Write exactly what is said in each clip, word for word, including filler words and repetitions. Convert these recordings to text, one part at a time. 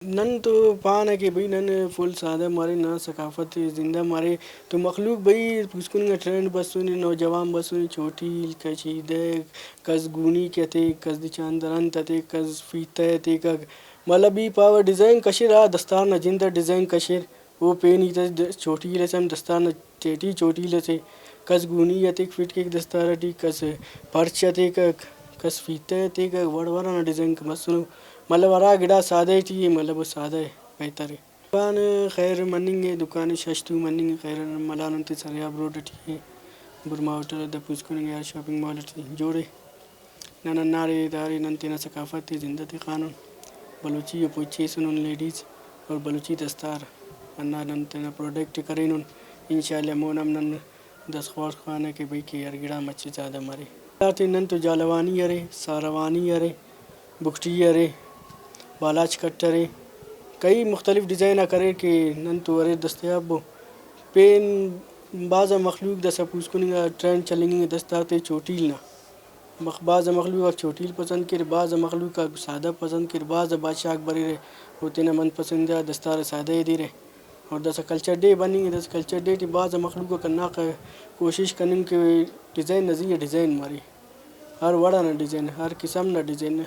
نن تو پانہ کہ بھئی نن فل سادہ مرین، ننا ثقافت زندہ مرے، تو مخلوق بھئی پوسکن انگا ٹرینڈ بسنے، نوجوان بسنے، چوٹیل، کشیدہ، کس گونی کہ ہتیک، کس دچان در انت ہتیک، کس فیتہ ہتیکک، مطلب ای پاوہ ڈیزائن کشرہ، دستار نا جند اٹ ڈیزائن کشر۔ او پین ہیت اس د-، چوٹیل اس ہم دستار نا تیٹی چوٹیل اسے، کس گونی ہتیک فٹ کیک دستار ٹی، کس پرچ ہتیکک، کس فیتہ ہتیکک، وڑ وڑ ئنا ڈیزائن مسنو۔ مطلب ہرا گڑا سادہ ٹی ءِ، مطلب او سادہ ءِ، بہتر ءِ۔ دکان خیر مننگ ءِ، دکان شش تو مننگ ءِ، خیر ملان انت سریاب روڈ ٹی ءِ، برما ہوٹل دا پوسکننگ ءِ، شاپنگ مال ٹی جوڑ ءِ۔ نن ہنداڑے داڑے نن تینا ثقافت ءِ زندہ تخانن، بلوچی ءِ پچ ایسنن لیڈیز اور بلوچی دستار، ہندا نن تینا پروڈکٹ کرینن۔ انشاءاللہ مون ہم نن دست خواڑ خوانہ کہ بھئی کہ ہر گڑا مچہ زیادہ مرے۔ داتے نن تو جالوانی ارے، ساروانی ارے، بگٹی ارے، بالاچ کٹ ارے، کئی مختلف ڈیزائن آک اریر کہ نن تو اریر دستیاب ءُ۔ پین بھاز آ مخلوق داسہ پوسکن انگا ٹرینڈ چلینگ انگا دستار تے چوٹیل نا۔ مخ-، بھاز آ مخلوق آک چوٹیل پسند کیر، بھاز آ مخلوق آک سادہ پسند کیر، بھاز آ بادشاہ آک بریرہ او تینا من پسندیدہ دستار ءِ سادہ ءِ دیرہ۔ اور داسہ کلچر ڈے بننگ ءِ، داسہ کلچر ڈے ٹی بھاز آ مخلوق آک ہنداخہ کوشش کننگ کہ ڈیزائن نا زی آ ڈیزائن مرے، ہر وڑ ئنا ڈیزائن، ہر قسم نا ڈیزائن۔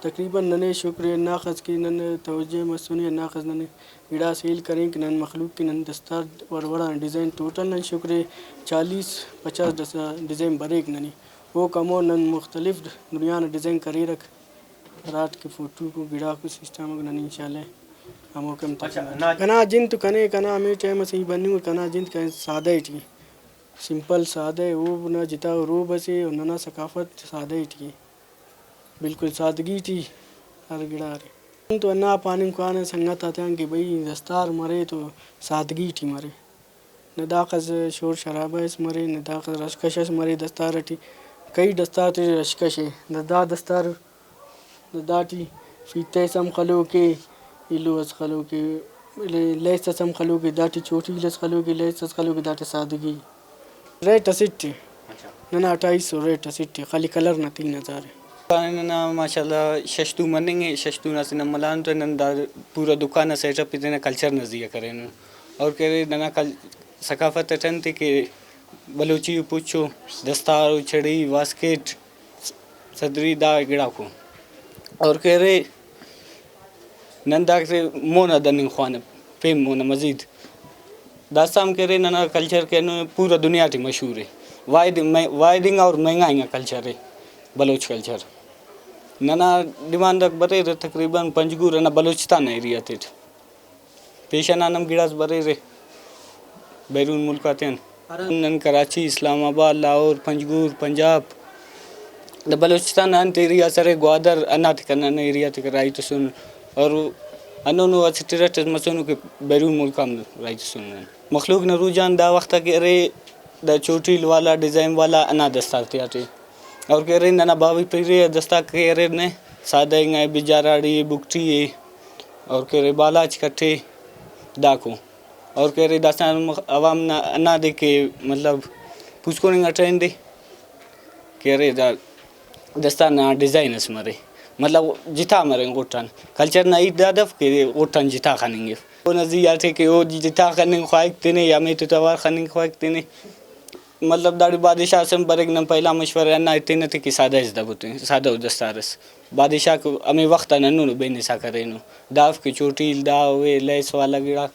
تقریباً ننے شکر ءِ ہنداخس کہ نن توجہ مسنے، ہنداخس ننے گڑاس ہیل کرین کہ نن مخلوق کہ نن دستار وڑ وڑ ئنا ڈیزائن، ٹوٹل نن شکر ءِ چالیس پچاس ڈس-، ڈیزائن بریک ننے۔ اوکان مون نن مختلف دنیا نا ڈیزائن کریرک، ہراٹ کہ فوٹوک ءُ گڑاک ءُ سسٹم ءُ نن انشاءاللہ ہموکان اچھا، تخنہ۔ نا کنا جند تو کنے، کنا ہمے ٹائم اسہ ای بننگ ءُ، کنا جند کنے سادہ ٹی، سمپل سادہ ءِ، اونا جتا ءُ روب اسے ءُ ننا ثقافت سادہ ٹی ءِ، بالکل سادگی ٹی ہر گڑا ارے۔ نن تو ہندا پاننگ خوانہ سنگت آتیان کہ بھئی دستار مرے تو سادگی ٹی مرے۔ نہ داخس شور شرابہ اس مرے، نہ داخس رشکش اس مرے دستار ٹی۔ کئی دستار تے رشکش ءِ، نہ دا دستار، نہ داٹی فیتہ اس ہم خلوک ءِ، ایلو اس خلوک ءِ، لے-، لیس اس ہم خلوک ءِ، داٹی چوٹیل اس خلوک ءِ، لیس اس خلوک ءِ، داٹی سادگی۔ ریٹ اسٹ ءِ۔ اچھا۔ ننا اٹھائیس سو ریٹ اسٹ ءِ، خالی کلر نا تین ہزار ءِ۔ ننا ماشاءاللہ شش تو مننگ ءِ، شش تو نا اسہ نن ملان تو نن دا پورا دکان نا سیٹ اپ ءِ تینا کلچر نا زی آ کرینن۔ اور کہ ارے ننا کل-، ثقافت اٹ انت ءِ کہ بلوچی ءُ پچ ءُ، دستار ءُ، چھڑی، واسکٹ، صدری دا گڑاکو۔ اور کہ ارے نن داکتے مون آ دننگ خوانہ، پین مون آ مزید۔ داسہ ہم کہ ارے ننا کلچر کہ اینو پورا دنیا ٹی مشہور ءِ۔ واحد، واحد انگا اور مہنگا انگا کلچر ءِ بلوچ کلچر۔ ننا ڈیمانڈ آک بریرہ تقریباً پنجگور، ہندا بلوچستان نا ایریا تیٹ۔ پیشن آن ہم گڑاس بریرہ بیرون ملک آتیان۔ نن کراچی، اسلام آباد، لاہور، پنجگور، پنجاب، دا بلوچستان نا انت ایریا ئس ارے، گوادر، ہنداتے کنا نن ایریا تیکا راہی تسن اور ہندنو اسٹ ارٹ ئس مسنو کہ بیرون ملک آن راہی تسن۔ مخلوق نا رجحان دا وخت آ کہ ارے دا چوٹیل والا، ڈیزائن والا ہندا دستار تیاٹی۔ اور کہ ارے ننا باوہ پیرے آ دستار کہ اریر نے، سادہ انگا ءِ، بجاراڑی ءِ، بگٹی ءِ، اور کہ ارے بالاچ کٹ ءِ، داکو۔ اور کہ ارے داسہ مخ-، عوام نا ہندادے کہ مطلب پوسکن انگا ٹرینڈ ءِ کہ ارے دا دستار نا ڈیزائن اس مرے، مطلب جتا مرے غٹ آن۔ کلچر نا ہیت دادے اف کہ غٹ آن جتا خننگ اف۔ اونا زی آ ٹی کہ او جتا خننگ خواہک تینے یا میتو توار خننگ خواہک تینے۔ مطلب داڑے بادشاہ اس ہم بریک، نن پہلا مشورہ ہندا ایتینہ تے کہ سادہ اس دبو تے، سادہ ءُ دستار اس۔ بادشاہ کہ ہمے وخت آن ہندنو بینسا کرینو۔ دا اف کہ چوٹیل دا ہوئے، لیس والا گڑاک۔